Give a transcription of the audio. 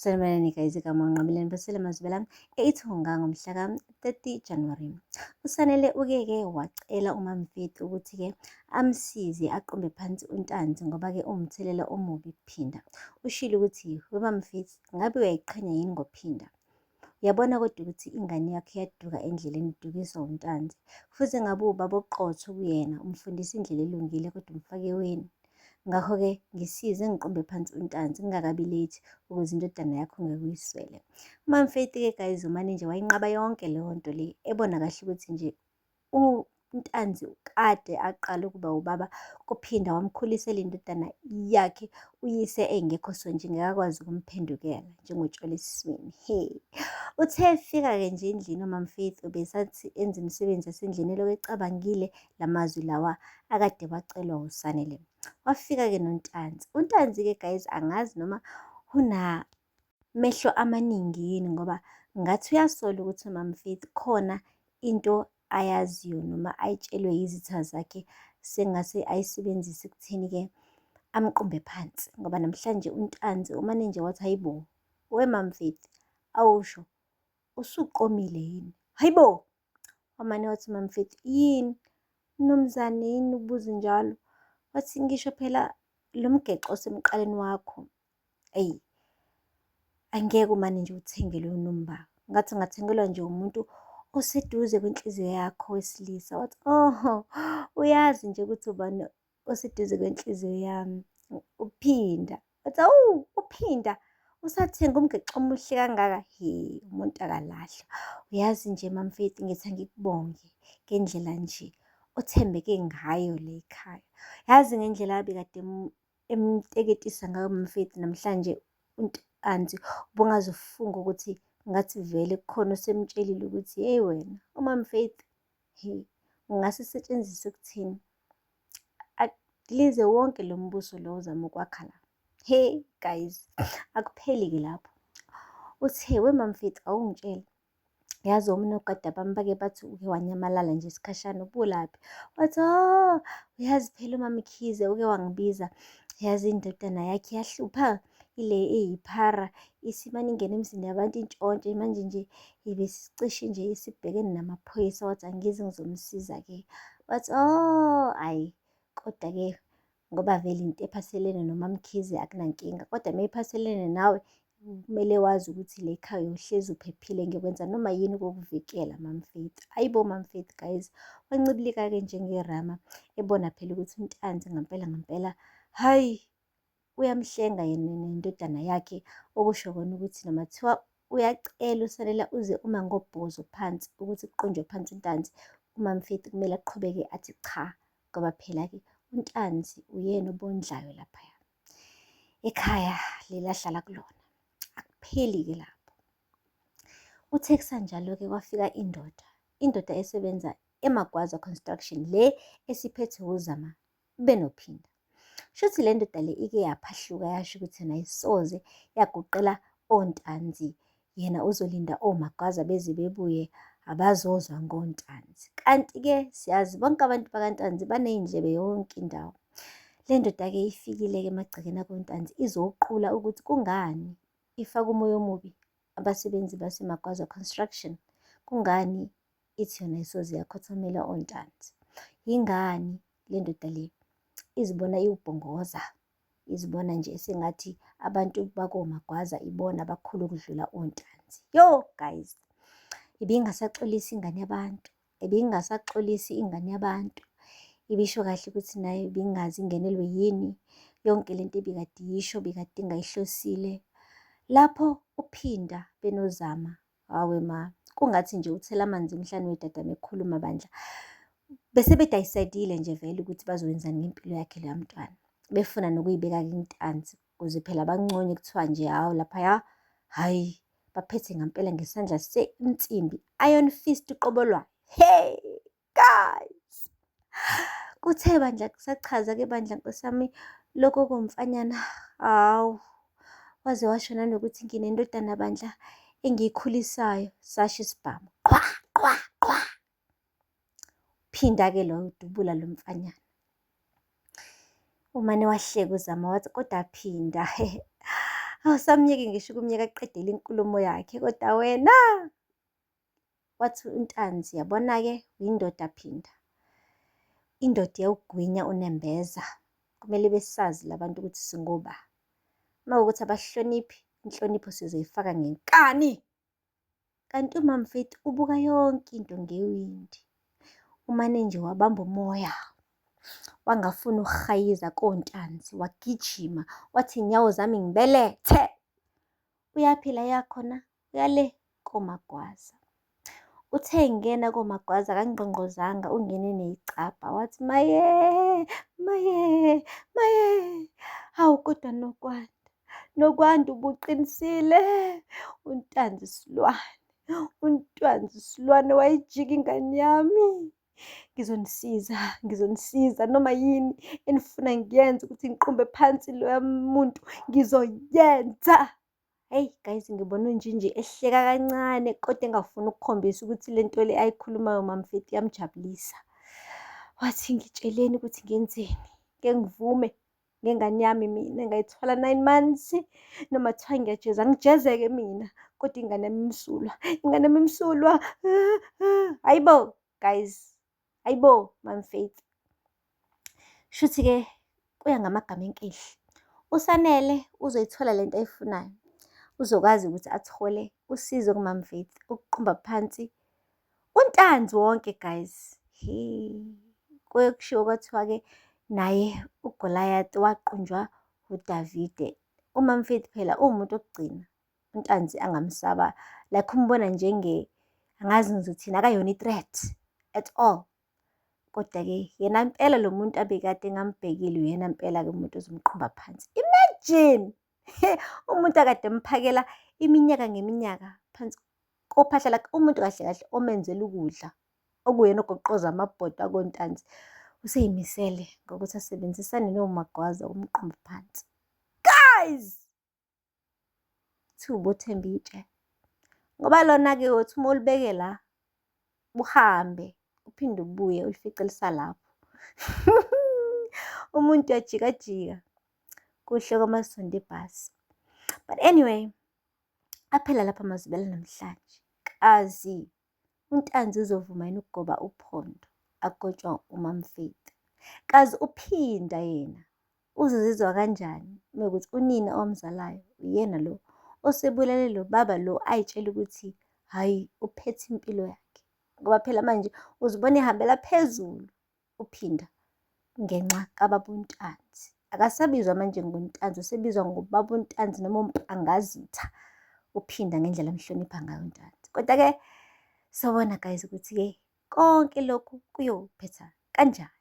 Sanibonani guys, igama uNqobile Nibusele Mazibela eIthunga ngomhla ka-30 January. USanele uke-ke wacela uMamfeti ukuthi-ke amsize aqumbe phansi uNtanzi ngoba-ke uwumthelela omubi kuPhinda. Ushilo ukuthi weMamfeti ngabe uyayiqhenya yini ngoPhinda? Uyabona kodwa ukuthi ingane yakho iyaduka endleleni idukiswa uNtanzi. Futhi ngabe uwubaba oqotho kuyena, umfundisa indlela elungile kodwa umfake eweni. Ngakho-ke ngisize ngiqumbe phansi uNtanzi kungakabi late ukuze indodana yakho ngeke uyiswele. UMamFaith-ke guys umane nje wayinqaba yonke leyo nto le ebona kahle ukuthi nje uNtanzi kade aqala ukuba ubaba kuphinda wamkhulisela indodana yakhe uyise engekho so nje ngeke akwazi ukumphendukela njengotshwala esiswini. He. Uthe efika-ke nje endlini uMamFaith ubesathi enza imisebenzi yasendlini elokhu ecabangile lamazwi lawa akade wacelwa uSanele. Wafika-ke noNtanzi. UNtanzi-ke guys angazi noma unamehlo amaningi yini ngoba ngathi uyasola ukuthi uMamFaith khona into ayaziyo noma ayitshelwe yizitha zakhe sengase ayisebenzise ekutheni-ke amqumbe phansi ngoba namhlanje uNtanzi umane nje wathi hayibo we MamFaith awusho usuqomile yini? Hayibo! Wamane wathi uMamfeti, yini mnumzane yini ubuze njalo? Wathi ngisho phela lo mgexo osemqaleni wakho. Eyi, angeke umane nje uthengelwe unomba. Ngathi ungathengelwa nje umuntu oseduze kwenhliziyo yakho wesilisa. Wathi, oh, uyazi nje ukuthi ubani oseduze kwenhliziyo yami. Uphinda. Wathi, awu, uPhinda usathenga umgexo omuhle kangaka. He, umuntu akalahlwa. Uyazi nje Mamfeti ngithi angikubonge ngendlela nje othembeke ngayo le ekhaya. Yazi ngendlela abekade emteketisa ngayo uMamfeti namhlanje uNtanzi ubungaze ufunge ukuthi ngathi vele kukhona osemtshelile ukuthi hey wena uMamfeti he ungase isetshenziswe ekuthini adilize wonke lo mbuso lo ozama ukwakha la. Hey guys, akupheli-ke lapho. Uthe we Mamfethu awungitshele, yazi omunogada bami bake bathi uke wanyamalala nje isikhashana ubulaphi? Wathi oh, uyazi phela uMamkhize uke wangibiza, yazi indodana yakhe iyahlupha ile eyiphara isimane ingene emzini yabantu intshontshe manje nje ibesicishe nje isibhekene namaphoyisa wathi angizi ngizomsiza-ke wathi oh ayi kodwa-ke ngoba vele into ephathelene noMaMkhize akunankinga kodwa uma iphathelene nawe kumele wazi ukuthi le khaya uyohlezi uphephile ngiyokwenza noma yini ukukuvikela MamFaith. Ayibo MamFaith guys, wancibilika-ke njengerama ebona phela ukuthi uNtanzi ngampela ngampela hhayi uyamhlenga yena nendodana yakhe okusho kona ukuthi noma kuthiwa uyacela usalela uze uma ngobhozo phansi ukuthi kuqunjwe phansi uNtanzi uMamfethi kumele aqhubeke athi cha ngoba phela-ke uNtanzi uyena obondlayo laphaya ekhaya leli ahlala kulona akupheli-ke lapho uthe kusanjalo-ke kwafika indoda indoda esebenza eMagwaza Construction le esiphethe uZama benoPhinda. Shuthi le ndoda le ike yaphahluka yasho ukuthi yena ayisoze yaguqela ontanzi yena uzolinda omagwaza beze bebuye abazozwa ngontanzi. Kanti-ke siyazi bonke abantu bakantanzi baney'ndlebe yonke indawo. Le ndoda-ke ifikile-ke emagcekeni akontanzi izoqula ukuthi kungani ifaka umoya omubi abasebenzi baseMagwaza Construction, kungani ithi yona isoze yakhothamela ontanzi. Yingani le ndoda le izibona iwubhongoza, izibona nje sengathi abantu bakoMagwaza ibona abakhulu ukudlula ontanzi. Yo guys, ibingasaxolisi ingane yabantu, ibingasaxolisi ingane yabantu. Ibisho kahle ukuthi nayo ibingazi ingenelwe yini yonke lento ebikade iyisho bikade ingayihlosile. Lapho uPhinda benoZama Hawe ma, kungathi nje uthela amanzi emhlane wedada mekhuluma bandla. Bese bedayisayidile nje vele ukuthi bazoyenzani ngempilo yakhe loya mntwana. Befuna nokuyibeka-ke intanzi ukuze phela banconywe kuthiwa nje hawu laphaya hhayi baphethe ngampela ngesandla sensimbi iron fist uqobo lwayo. Hey! Guys! Kuthe bandla kusachaza ke bandla nkosi yami lokho komfanyana hawu waze washo nanokuthi nginendodana bandla engiyikhulisayo sasho isibhamu qhwa qhwa qhwa. Phinda-ke loyo udubula lo mfanyana. Umane wahleka uZama wathi kodwa phinda. Awusamyeki ngisho ukumyeka aqedele inkulumo yakhe kodwa wena. Wathi uNtanzi, yabona-ke uyindoda Phinda. Indoda iyawugwinya unembeza. Kumele besazi la bantu ukuthi singoba. Uma kuwukuthi abasihloniphi, inhlonipho sizoyifaka ngenkani. Kanti uMamFaith ubuka yonke into ngewindi. Umane nje wabamba umoya, wangafuna ukuhayiza koNtanzi, wagijima wathi iy'nyawo zami ngibelethe. Uyaphi la eya khona? Uya le koMagwaza. Uthe engena koMagwaza akangqongqozanga ungene neyicabha wathi maye, maye, maye, hawu kodwa Nokwanda, Nokwanda ubuqinisile. UNtanzi isilwane, uNtanzi isilwane wayijika ingane yami. Ngizonisiza, ngizonisiza noma yini enifuna ngiyenze ukuthi ngiqumbe phansi loya muntu ngizoyenza. Hheyi guys, ngibona uNjinji ehleka kancane kodwa engafuni ukukhombisa ukuthi le nto le ayikhulumayo uMamFeti iyamjabulisa. Wathi ngitsheleni ukuthi ngenzeni, ngeke ngivume ngengane yami mina engayithwala 9 months noma kuthiwa ngiyajeza ngijezeke mina kodwa ingane yami imsulwa, ingane yami imsulwa. Hhayi bo guys, hhayi bo MamFaith. Shuthi-ke kuya ngamagama enkehli. USanele uzoyithola lento ayifunayo. Uzokwazi ukuthi athole usizo kuMamFaith ukuqumba phansi uNtanzi wonke guys. He, kuye kushiwo kwathiwa-ke naye uGoliath waqunjwa uDavide. UMamFaith phela uwumuntu wokugcina uNtanzi angamsaba like umbona njenge angazi ngizothini akayona i-threat at all. Kodwa-ke yena impela lo muntu abekade engambhekile uyena mpela-ke umuntu ozomqumba phansi. Imagine umuntu akade emphakela iminyaka ngeminyaka phansi kophahla lakhe, umuntu kahle kahle omenzela ukudla okuyena ogoqoza amabhodo akoNtanzi useyimisele ngokuthi asebenzisane noMagwaza ukumqumba phansi. Guys! Kuthiwa ubothemba itshe ngoba lona-ke uyothi uma ulibeke la uhambe uphinde ubuye ulifice lisalapho. Umuntu uyajikajika kuhle kwamasondo ebhasi. But anyway, aphela lapha amazwibela namhlanje. Kazi uNtanzi uzovuma yini ukugoba uphondo agotshwa uMamFaith? Kazi uPhinda yena uzozizwa kanjani mekuthi unina owamzalayo uyena lo osebulele lo baba lo ayitshela ukuthi hhayi uphethe impilo yakhe ngoba phela manje uzibona ehambela phezulu uPhinda ngenxa kababa uNtanzi. Akasabizwa manje ngoNtanzi, usebizwa ngobaba uNtanzi noma uMpangazitha uPhinda ngendlela amhlonipha ngayo uNtanzi. Kodwa-ke sobona guys ukuthi-ke konke lokhu kuyophetha kanjani.